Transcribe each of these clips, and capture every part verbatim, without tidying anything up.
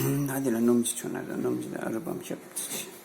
ཨ་དེ་ལ་སྣུམ་གྱི་ཆུ་ན་ད་སྣུམ་གྱི་ཨ་རུ་བམ་ཤབ་ཅི།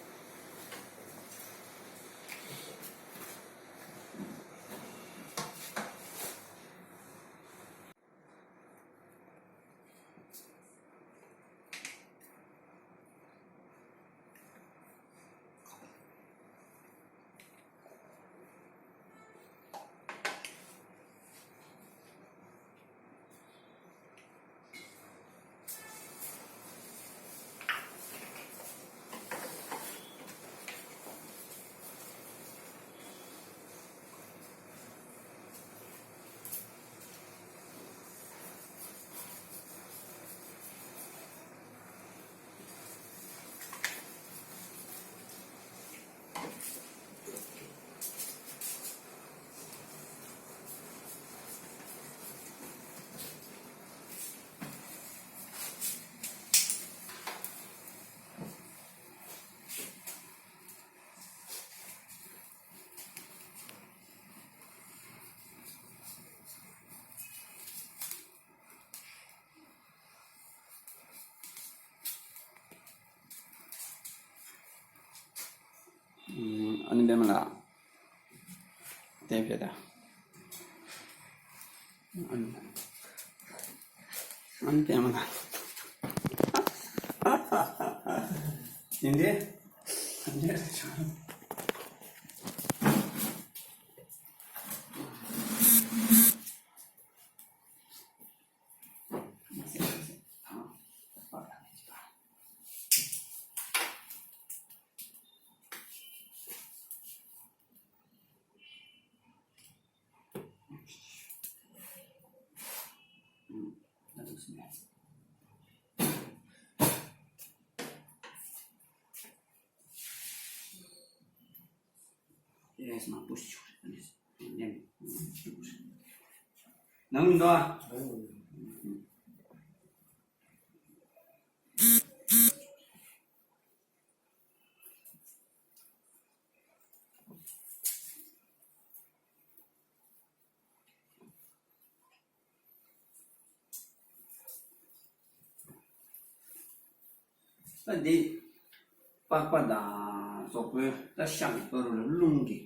ཨ་ནི་པད་མ་ལགས། དེ་བྱས་ད། ཨ་ནི་པད་མ་ལགས། དེ་འདྲའི། དེ་འདྲའི། ནང་མི་འདུག་ཨ། ད་འདི་པགས་པ་དང་སོག་པོའི་ད་ཤ་གི་བར་དུ་ལ་རླུང་གི་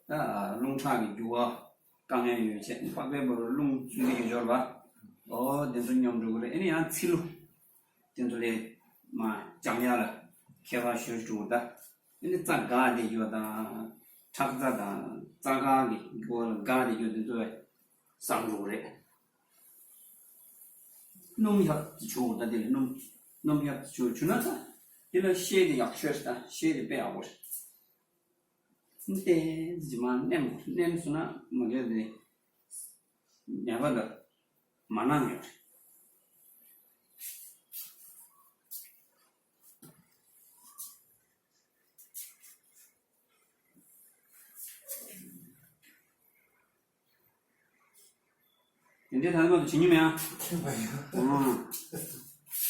ད་རླུང་ཁྲག་གི་རྒྱུ་བ་དཀའ་ངལ་ཡོད་ཆེད་པགས་པའི་བར་དུ་རླུང་བཙུགས་ཀྱི་ཡོད་འབྱོར་བ། ཨོ་དེ་ཚོ་སྙོམས་འགྲོ་གི་རེད། ཨེ་ནི་ཡང་ཚིལ་ལུ་དེ་ཚོ་ལས་མ་ལྕང་ཡག་ལ་ཁྱད་པར་ཞུ་འགྲོ་ད། ཨེ་ནི་རྩ་འགག་བསྡད་རྒྱུ་དང་ཁྲག་རྩ་དང་རྩ་འགག་གི་སྒོ་ལ་འགག་བསྡད་རྒྱུ་དེ་ཚོ་བས་བསམ་འགྲོ་གི་རེད། སྣུམ་ཡག་ཅིག་བྱུང་ད་དེ་ལ་སྣུམ་སྣུམ་ཡག་ཅིག་བྱུང་བྱུང་ན་ད་དེ་ལ་ཤེལ་དེ་ཡག་ཤོས་རེད། ད་ཤེལ་དེ་དཔེ་ཡག་པོ་རེད། ཏན་ཏན་ཇི་མ་མནན་མནན་སོང་ན་མ་གལ་དེ་ཉ་པ་ལ་མ་ནང་ཡོད་རེད། དེ་འདྲའི་ཐ་མ་དུ་བྱེད་མྱོང་མེད་ཨ།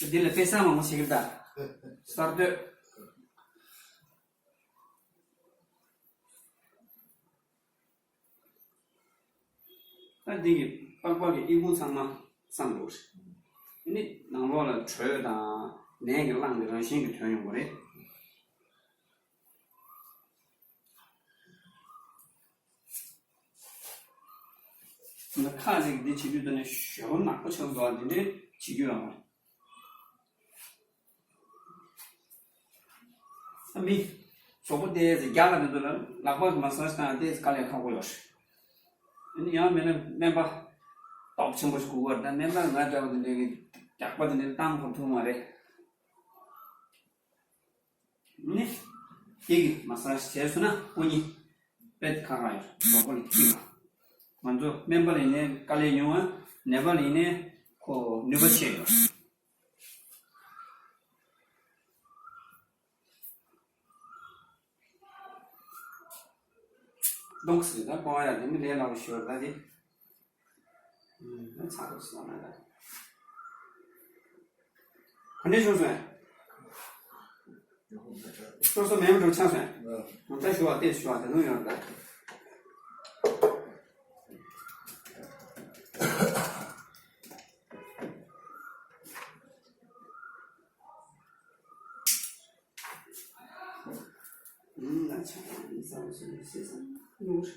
འདི་ལ་དཔེ་བསམ་མང་པོ་བྱེད་ཀྱི་རེད་ད། གསར་གཏོད། ད་འདི་གི་པགས་པ་གི་ཨི་ཁུང་ཚང་མ་བསམ་འགྲོ་རེད། ཨ་ནི་ནང་ལོགས་ལ་དྲོད་དང་ནད་ཀྱི་རླངས་ཀྱི་རང་བཞིན་གྱི་ཐོན་ཡོང་གི་རེད། ཁ་ཅིག་འདི་བྱེད་དུས་ད་ནི་ཞོ་ནག་པོ་ཆགས་འདུག་འདི་འདྲའི་བྱེད་རྒྱུ་ཡོད་མ་རེད། ཨ་མི། གཟུགས་པོ་ཏོག་ཙམ་རྒྱགས་ལ་མི་འདུག་ལ་ལག་པ་གི་མ་སཱ་ཇི་བཏང་ཡང་ཏོག་ཙམ་དཀའ་ལས་ཁག་པོ་ཡོད་རེད། ཨ་ནི་ཡང་མིན་ན་སྨན་པ་སྟོབས་ཆེན་པོ་ཞིག་དགོས་ཀྱི་རེད། ད་སྨན་པ་ང་འདྲ་བ་དེ་འདྲའི་གི་རྒྱགས་པ་དེ་འདྲའི་བཏང་ཐུབ་ཐུབ་མ་རེད། ནི། དེ་གི་མ་སཱ་ཇི་བྱས་སོང་ན་སྐུ་ཉིད་དཔེ་ཁག་ཁག་ཡོད་རེད། གཟུགས་པོ་ལ་ཐིག་པ། ང་ཚོ་སྨན་པ་ལ་ཡིན་ནའི་དཀའ་ལས་ཉུང་བ། ནད་པ་ལ་ཡིན་ནའི་ཁོ་ནུས་པ་ཆེ་ཡོད་རེད། གདོང་ཟེར་ད་སྤོང་ཡ་དེ་མི་ལས་སླ་པོ་ཞིག་རེད་ད་དེ། ཨུམ། ཚར་སོང་ན་ད། ག་འདྲས་བྱུང་སོང་། སོ་སོ་མེད་མ་འགྲོ་ཆགས་སོང་། ད་ཞུ་བ་ཏེ་ཞུ་བ་ད་དུང་ཡོད་རེད་ད། ཟེར་ས་ནོར།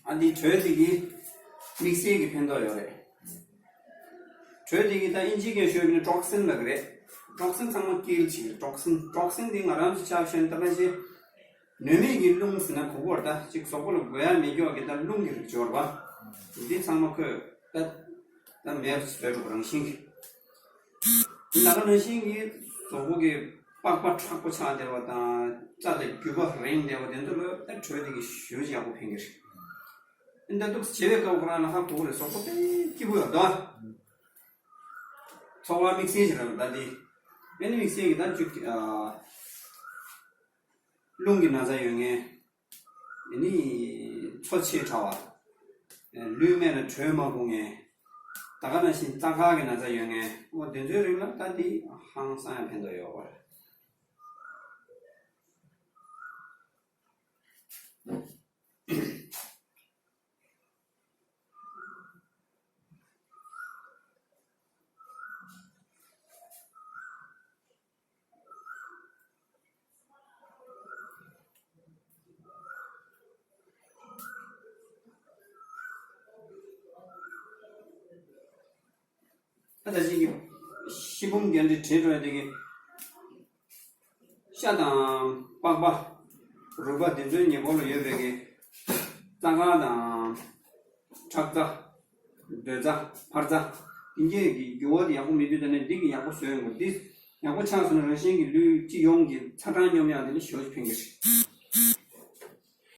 ཨ་འདི་དྲོད་འདི་གིས་དམིགས་བསལ་གྱི་ཕན་ཐོགས་ཡོད་རེད། དྲོད་འདི་གིས་ད་ཨིན་ཇི་སྐད་ཤོད་ཀྱི་ནི་ཀྲོག་སིན་ལབ་ཀྱི་རེད། ཀྲོག་སིན་ཚང་མ་ཀིལ་བྱེད་ཀྱི་རེད། ཀྲོག་སིན་ཀྲོག་སིན་འདི་ང་རང་ཚོ་ཆ་བཞག་ན་ད་ཕན་ཆད་ནད་མེད་ཀྱི་རླུང་ཟེར་ན་གོ་གོ་རེད། ད་ཅིག་གཟུགས་པོ་ལ་དགོས་ཡ་མེད་ཀྱོག་གི་ད་རླུང་གི་རིགས་སྦྱོར་བ་འདི་ཚང་མ་ཁོས་ད་ད་མེད་པ་བཟོས་འགྲོ་གི་རང་བཞིན་གྱིས། ད་ག་ནང་བཞིན་གྱི་གཟུགས་པོ་གི་པགས་པ་མཁྲེགས་པོ་ཆགས་བསྡད་པ་དང་། རྩ་ལ་རྒྱུས་པ་རིང་བསྡད་པ་དེ་ཚོ་ལ་ད་དྲོད་དེ་གི་ཞེ་པོ་ཅིག་ཡག་པོ་ཕན་གྱི་རེད། ཨ་ནི་ད་འདུག་སེ་བྱེད་པའི་སྐབས་ཁོ་རང་ལ་ཧ་གོ་གི་རེད། གཟུགས་པོ་དཔེ་སྐྱིད་པོ་ཡོད་དོ། ཚོར་བ་དམིགས་བསལ་ཞིག་རག་ད་དེ། ཨ་ནི་དམིགས་བསལ་གྱི་ད་བཅུད་ཀྱི་ཨ། རླུང་གི་ན་ཚ་ཡོད་མཁན། ཨ་ནི་འཚོ་ཆེ་དྲགས་པ། ལུས་སྨད་ལ་དྲོད་མ་འགོ་མཁན། ད་ག་ནང་བཞིན་རྩ་དཀར་གྱི་ན་ཚ་ཡོད་མཁན། འོ་དེ་ཚོའི་རིགས་ལ་ད་དེ་ཧང་སང་ཡང་ཕན་ཐོགས་ཡོད་པ་རེད། ད་ལྟ་ཅིག་གི་ཤི་བུམ་རྒྱན་འདི་བྲིས་འགྲོ་ཡ་དེ་གི། ཤ་དང་པགས་པ། རུས་པ་འདི་ཚོའི་ཉེ་འཁོར་ལ་ཡོད་པའི་གི། རྩ་དཀར་དང་། ཁྲག་རྩ། སྡོད་རྩ། འཕར་རྩ། འདི་གས་ཀྱི་འགྱུར་བ་དེ་ཡག་པོ་མེད་དུས་ད་ནས་འདི་གི་ཡག་པོ་བཟོས་ཡོང་གི། འདི་ཡག་པོ་ཆགས་སོང་ན་རང་བཞིན་གྱི་ལུས་སྤྱི་ཡོངས་ཀྱི་ཚ་གྲང་སྙོམས་ཡག་དེ་ནི་ཞེ་པོ་ཅིག་ཕན་གྱི་རེད།